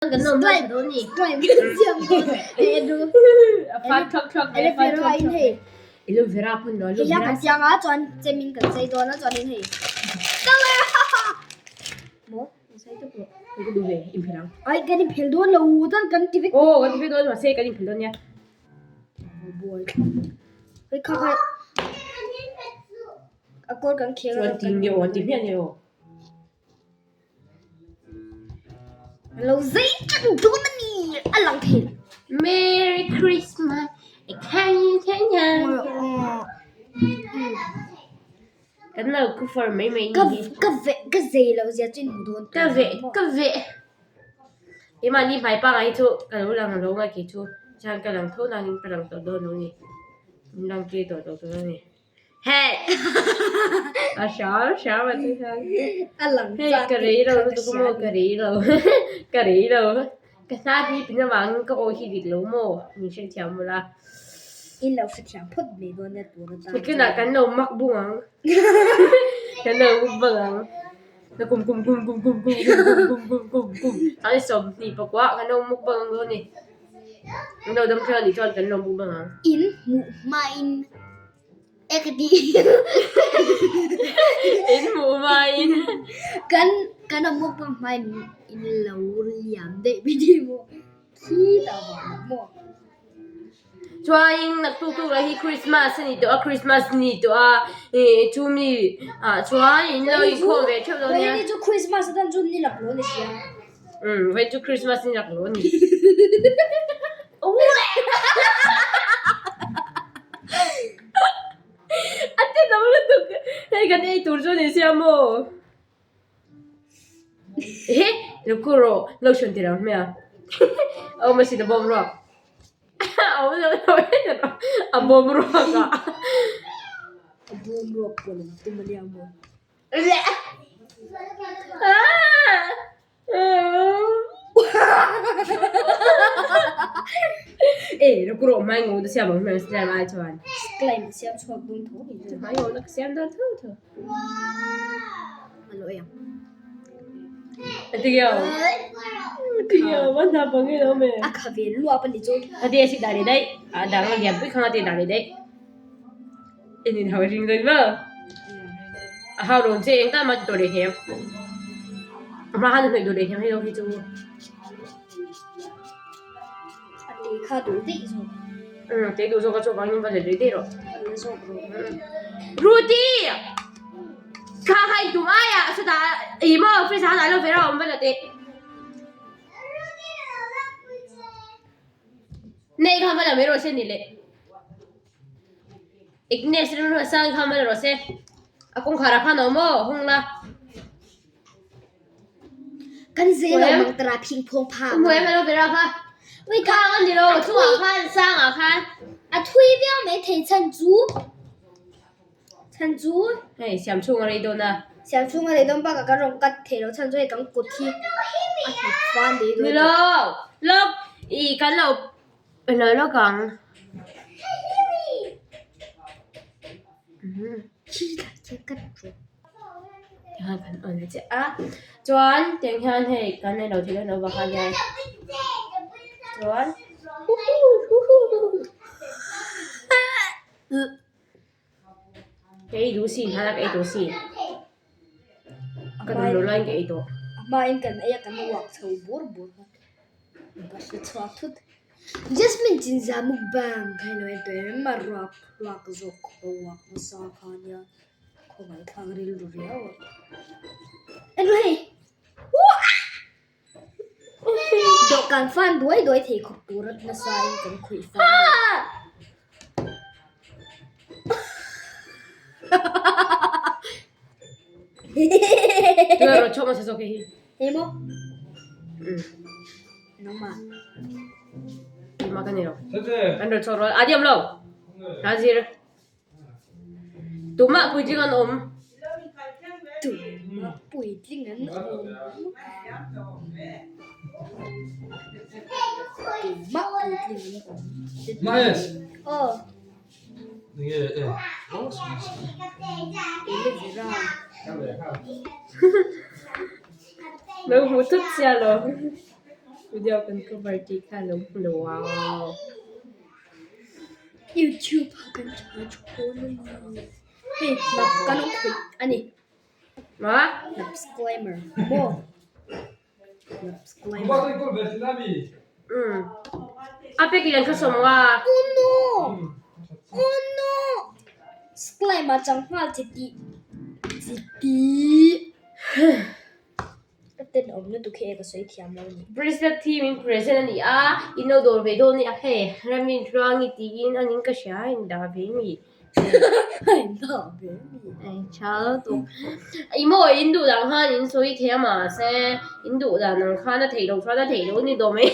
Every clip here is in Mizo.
Kan awm lai dawn ni. Aloe vera pawn lo aloe vera. Kan chiang a chuan chemin kan chei dawn a chuanin hei colour maw sai tawp rawh kan duh ve inphel ang. Ai kan inphel dawn lo chuan kan ti vek. Aw kan ti vek dawn mahse kan inphel dawn nia. Buai hei kha kha a kawr kan khel chuan ti nge aw an ti hmiah nge aw. Lo zei tan dawn a ni a lang thei lo. Merry Christmas Kan lo kufar mai mai ni hi. Ka veh ka zei lo zia chu in hmu dawn Ka veh ka veh Keimahni hmai pangai hi chu ka lo lang lo ngai kei chu chuan ka lang tho nangin ka lang tawh dawn lo ni. Min lang tir tawh tawh dawn a ni. Hey! A hram hram a chu hian. A lang Hei ka rei lo lutuk a maw ka rei lo ka rei lo ka hna hi pin avangin ka aw hi dik lo maw min hrethiam mawlh a. In lo hrethiam phawt mai dawn nia tun atan. Nikinah kan lo mak bung ang kan lo muk bang ang na kum kum kum kum kum kum kum kum kum kum kum kum an 20 pakua kan lo muk bang ang dawn a ni. An lo dam thleng anih chuan kan lo muk bang ang. In hmuh hmain e ka ti. In hmuh hmain. Kan kan a muk bang hmain in lo liam daih mai ti maw khi ta vang ang maw. Chuanin naktuk tuk lah hi Christmas a ni tawh a Christmas ni tawh a ih chumi ah chuan in lo inkhawm ve theuh dawn nia. Vawiin chu Christmas atan chuan ni lak lo a ni sia. Umm vawiin chu Christmas ni lak lo a ni. A tenawm lutuk hei kan ei tur chu a ni sia maw. Ehe lukhu rawh lotion ti lo hmel a awm asin a bawm ruak a awm lo lo a bawm ruak a a bawm ruak pawh lo tum ania maw e lukhu rawh hmai ngo te siam ang hmel slime ai chuan slime siam chhuak dawn tho hmai ngo na ka siam dawn tho tho. A kha ve luap a ni chu. A te kha duh daih zawk. Te duh zawk a chuvangin va let leh daih rawh. Ruti! Kha kha in tum ai ah chutah ih maw fridge ah khan aloe vera a awm vel a teh. Nei kha va la mai rawh se ni leh. Igneous rilru sang kha va la rawh se. A kawngkhar ah khan a awm aw hung la. Kan zel lo mang tara phing phawng phang. Hmuh em aloe vera kha. Ui Khang a ni lo chungah khan sangah khan. A thui viau mai thei chhan chu. Chhan chu. Hei siam chhung a rei dawn a. Siam chhung a rei dawn bakah kan rawn cut thei lo chhan chu hei kan kut hi a hnawt fan daih dawn. Ni lo lawk i kan lo lo lawk ang. Khi lah khi a cut rawh. Tihian kan on chiah a chuan tiang hian hei kan nei lo thei dawn lo vang khan hian chuan ka ei duh si hmanah ka ei tawh si ka duh loh laiin ka ei tawh. A hmain kan ei a kan uak chho bur bur a ka hre chhuak thut. Jasmine chinza mukbang kha ilo en tawh em a ruak ruak zawk a uak nasa kha nia. Khawngaih thlak rilru riau a. Enu hei. Dawhkan fan duai duai thei khawp tur a nasa in kan khawih fan. Tuna rawh chhuak hmasa zawk hei hi. Hei maw? Nangmah. Keimah ka ni lo. Kan rawh chhuak rual. Adi awm lo. Hazir. Tumah puitling an awm. Tumah puitling an awm. Tumah puitling an awm. Mahes. Aw. Nge e. Elevera. Lo hmu thut sia lo. Video kan cover tih kha lo hmu lo a. YouTube a kan tha thawn a ni. Hei hnap kan awm khawih a ni. Ma? Disclaimer maw? Disclaimer. Um. A pek lian kha sawm nga. Oh no! Oh no! Disclaimer chang nghal chi tih. Chi tih. Ka tenawm lutuk hi e ka sawi thiam lo a ni. Bracelet hi min present a ni a, in lo dawr ve dawn a ni a hei Ramin Tluangi tiin a ning ka hria a in dah ve mi. A in dah ve mi. Ei tha lutuk. I maw in duh dan khan in sawi thei a mahse in duh dan ang khan a theih loh chuan a theih loh a ni dawn mai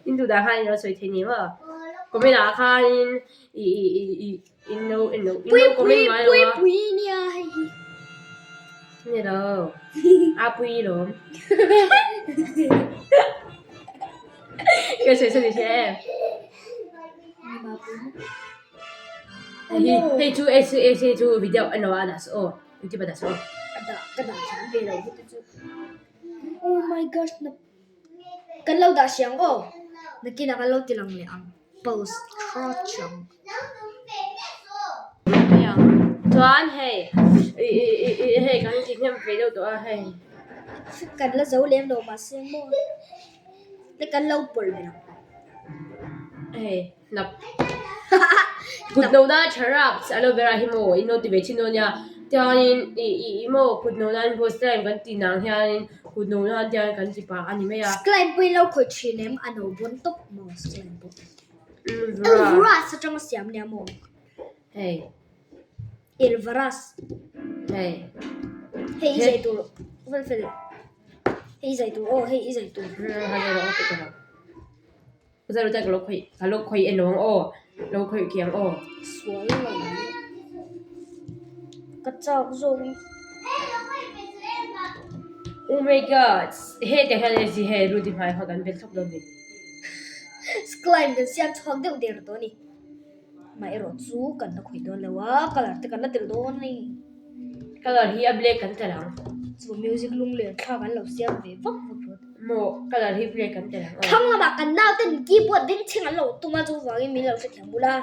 in duh dan khan in lo sawi thei ni maw. Comment ah khanin i i i i. In lo in lo in lo comment ngai lo a. Pui pui nia hei hi. Ni lo. A pui lawm. Ka sawi sawi hre em. Hei hei chu AC AC chu video en lo a dah saw aw. YouTube a dah saw aw. A dah ka dah thiam ve lo te chu. Oh my gosh na kan lo dah hriang aw. Nakinah kan lo ti lang leh ang. Post trawt ang. Chuan hei ih hei kan ti hnem ve deuh tawh a hei. Kan la zo lem lo mahse maw le kan lo pawlh ve ang. Hei hnap kut no na tha rap aloe vera hi maw in lo ti ve thin dawn nia tiangin ih ih maw kut no nan post time kan tih nang hianin kut no nan tiang kan ti pah a ni mai a. Slime pawhin lo khawih thin em a no bawn tawp maw slime pawh. Elvaras atanga siam nia maw? Hei. Elvaras. Hei. Hei i zai tur vel fel. Hei i zai tur aw hei i zai tur. Zai ta ka lo khawih ka lo khawih en lo ang aw lo khawih khi ang aw. Sual lo. Ka chak zawk. Oh my god hei te hian hei hei Rudy hmai kha kan vel thlawp dawn ni. Slime kan siam chhuak deuh der tawh a ni. Amaherawh chu kan la khawih dawn lo a, colour te kan la tel dawn a ni. Colour hi a black kan tel ang. Chu music lung leh thla kan lo siam ve vak vak rawh. Maw colour hi black kan tel ang aw. Thlang lamah kan nauten keyboard bengchheng an lo tum a chuvangin min lo hrethiam bul a.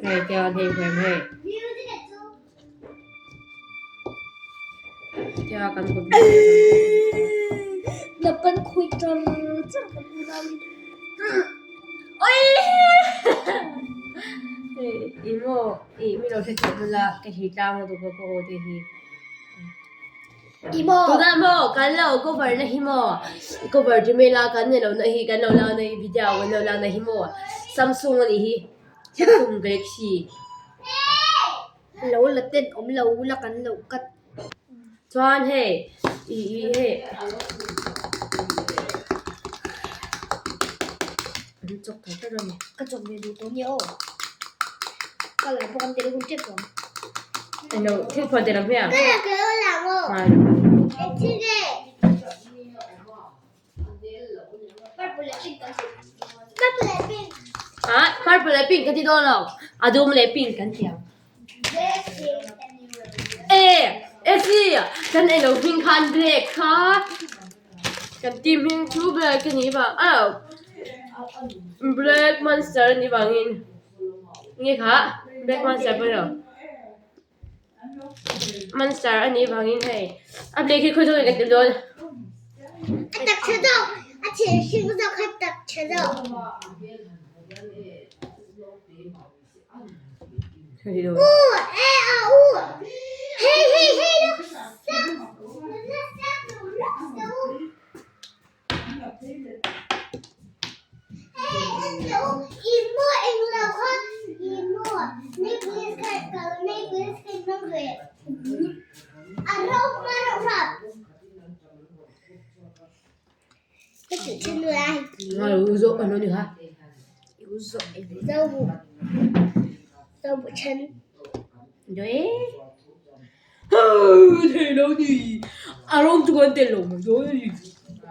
Hei tiang hei hei hei tia kan kut Na kan khui char char kan unau in. Oi! Hei i maw i mi lo hre thiam la ka hi tlang lutuk ka aw te hi. Tunah maw kan lo cover na hi maw cover ti mai la kan nei lohna hi kan lo lak na hi video kan lo lak na hi maw Samsung a nih hi Samsung Galaxy. Lo la ten awm lo la kan lo cut. Chuan hei ih ih hei an chawk thei tlat a ni. Ka chawk ve duh tawh nia aw. Colour pawh kan tel hun tep tawh ang. Eno thil phuan tel ang hmiang. Ah purple leh pink ka ti dawn lo a dum leh pink kan ti ang. E Esi kan eno hming khan black kha kan team hming chu black a nih vang a black monster a nih vangin. Nge kha black monster pawh lo monster a nih vangin hei a black hi khawi zawk nge kan tel dawn. Thei lo ni a rawng chu kan tel lo mai dawn a ni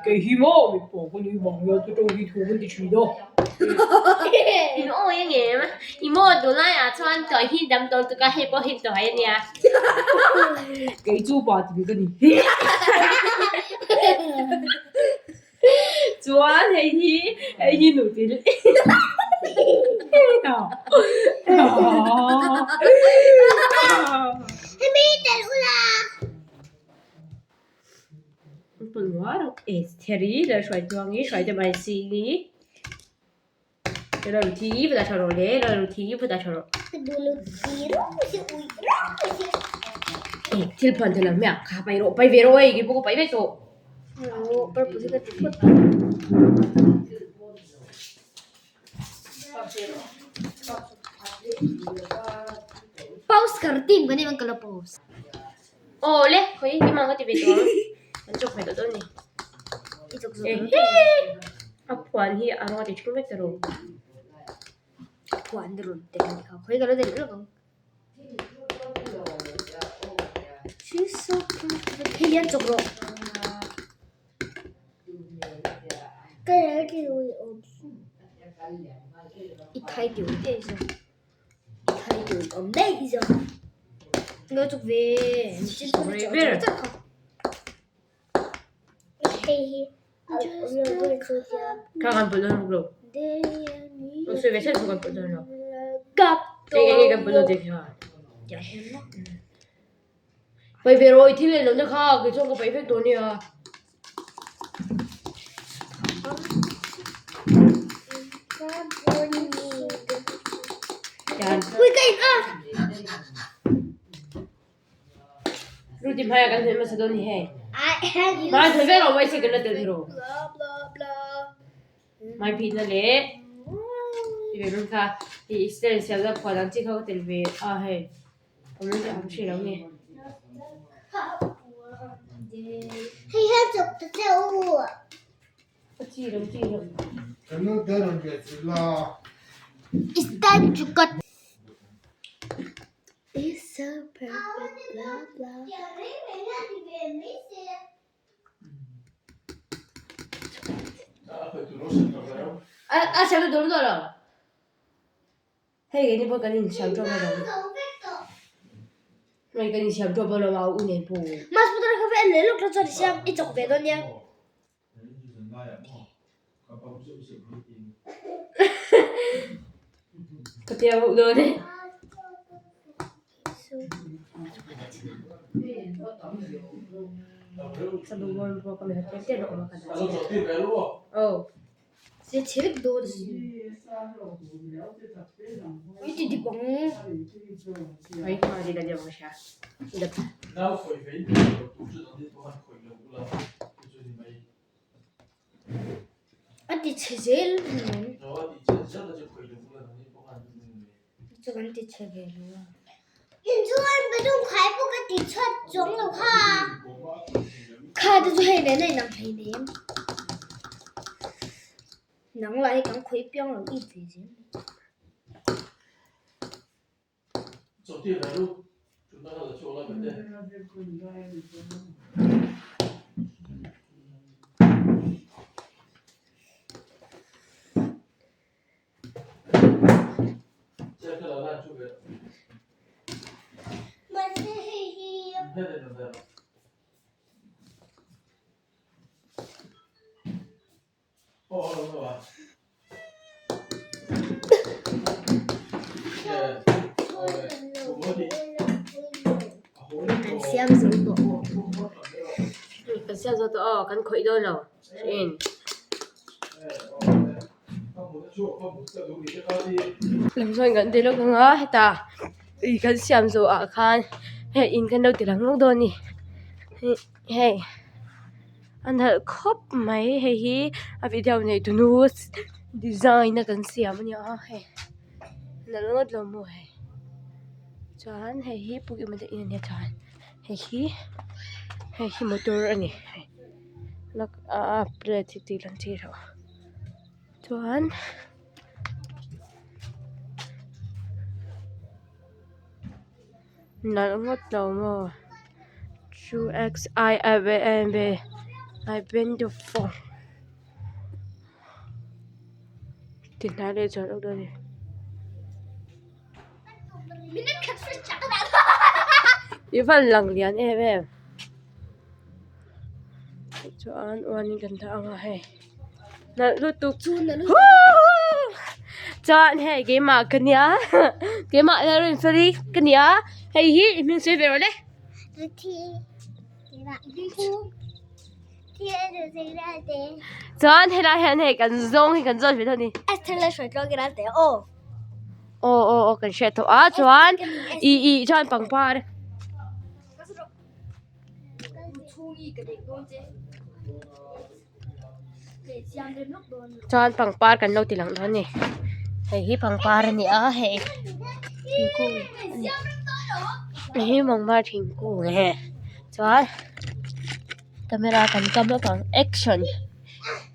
kei hi maw mipa ka ni vang hian ka tawng hi thu kan ti thin a. In awi a ngem i maw tunlai ah chuan tawih hi dam dawn tuk a hei pawh hi tawih a nia. Kei chu pa tih ka ni. Chuan hei hi hei hi nu til. Hemi tel ula. Theri leh hruaitluangi hruaite mai sini lo thi va tha rawh le lo thi va tha rawh thil phuan thei lo hmiah kha pai rawh pai ve rawh ei keipawh ka pai vek tawh. Pause kar tim ka ni bang ka lo pause. Aw le, khawi hi mang ka ti ve tawh ang. Kan chawk ve tawh dawn ni. I chawk zawk Eh ang. he! A phuan hi a rawng a ti ṭhing vek ta rawh. Phuan na rawn tel kha khawi ka lo tel lawk ang. She's so pretty. Hei hian chawk rawh. Ka lo ti ui awm. I thai ti ui te zawk. I thai ti ui awm daih zawk. Lo chawk ve. Rei ber. Hei hi a awm lo ber chu tia. Kha kan pawlh dawn bawk lo. Lo sawi ve sek chu kan pawlh dawn lo. Kap Eng eng nge kan pawlh dawn tih kha. Pai ve rawh i thil en lohna kha kei chuan ka paih vek tawh ania. Ruti hmaiah kan hnawih hmasa dawn ni hei. Hmai hnawih vek loh mai se kan la tel thei rawh. Hmai phihna leh ti ve dawn kha i stand siam na phuan ang chi kha ka tel ve a hei. Hei hian chawk ta che u. It's time to cut. It's so perfect blah blah. A siam ta dawn lo. Hei keini pawh kan insiam tawp alawm. Hei kan insiam tawp alawm a u nen pawh. Mas putar kha ve leh lawk la chuan i siam i chawk ve dawn nia. Ka tia bawk dawn e. Aw. Se chhek dawn si. I ti dip ang. Ai hma di la deuh ka hria. Dap. A ti chhe zel mai. Chu kan ti chhe ve lo a. Inchuan balloon khai pawh ka ti chhuat chuang lo kha. Kha te chu hei nen a inang hlei nem. Nang lah hi kan khawih piang lo it ve zel mai. Kan siam zo tawh. Kan siam zo tawh aw, kan khawih dawn lo. Hrin. Lam chuan kan ti lawk ang a hetah ih kan siam zawh ah khan hei in kan lo ti lang lawk dawn a ni hei a nalh khawp mai hei hi a video nei tunu design a kan siam a nia hei nalh ngawt lo maw hei chuan hei hi pu kima te in a nia chuan hei hi hei hi motor a ni hei. A plate hi tih lan chi loh chuan nalh ngawt lo maw two x i f a m b i been to four. Ti hnai leh chuan awk dawn a ni. I van lang lian em em. Chuan uanin kan dah ang a hei. Nalh lutuk. Chuan hei keimah ka nia keimah Lalrinfeli ka nia hei hi i hming sawi ve rawh le. Chuan helai hian hei kan zawng hi kan zawn ve dawn a ni. Aw aw aw kan hriat tawh a chuan ih ih chuan pangpar. Chuan pangpar kan lo ti lang dawn a ni hei hi pangpar a ni a hei thingkung a ni hei hi pangpar thingkung e chuan camera kan kam lawk ang action.